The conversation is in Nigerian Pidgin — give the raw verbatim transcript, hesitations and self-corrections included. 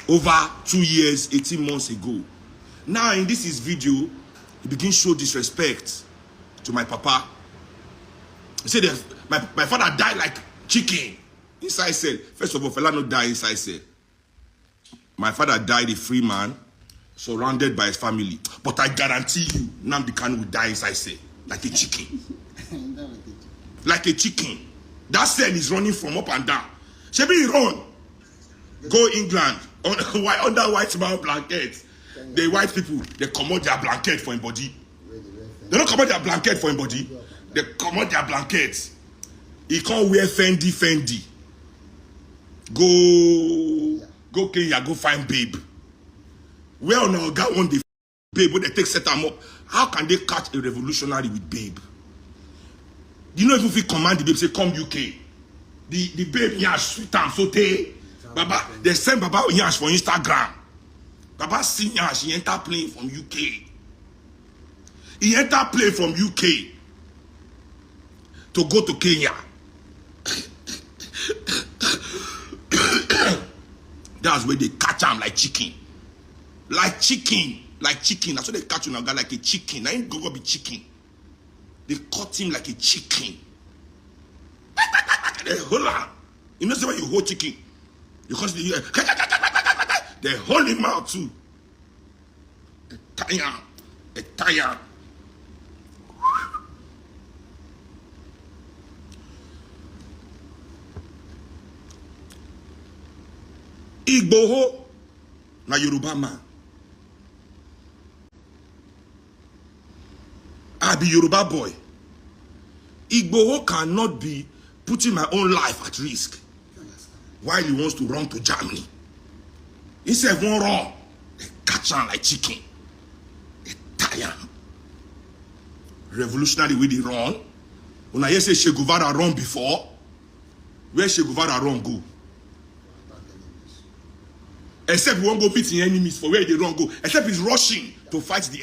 over two years, eighteen months ago. Now in this his video, he begin show disrespect to my papa. He said that my, my father died like chicken inside cell. First of all, Fela no die inside cell. My father died a free man, surrounded by his family. But I guarantee you, Nnamdi Kanu will die inside cell like a chicken. Like a chicken. That cell is running from up and down. Shebi he run. Go England. On, why under white man blanket? The white people, they comot their blanket for him body. They don't comot their blanket for him body. They comot their blanket. He can't wear Fendi, Fendi. Go, go Kenya, go find babe. Where on our guy one day, babe, when they take set am up, how can they catch a revolutionary with babe? You know, if you command the babe, say, "Come U K." The, the babe, yeah, sweet am so tey. Baba, they send Baba Nyash for Instagram. Baba see Nyash, he enter plane from U K. He enter plane from U K to go to Kenya. That's where they catch am like chicken. Like chicken. Like chicken. That's why they catch you now, guy, like a chicken. I ain't go be chicken. They cut him like a chicken. They hold am. You know, say when you hold chicken, you cause the, they hold him out too. They tie am. They tie am. Igboho na Yoruba man. I be Yoruba boy. Igboho cannot be putting my own life at risk while he wants to run to Germany. He said, "One run." They catch am like chicken. They tie am. Revolutionary wey dey run. Una hear say Che Guevara run before? Where Che Guevara run go? Except we wan go meet him enemies for where they run go. Except he's rushing to fight the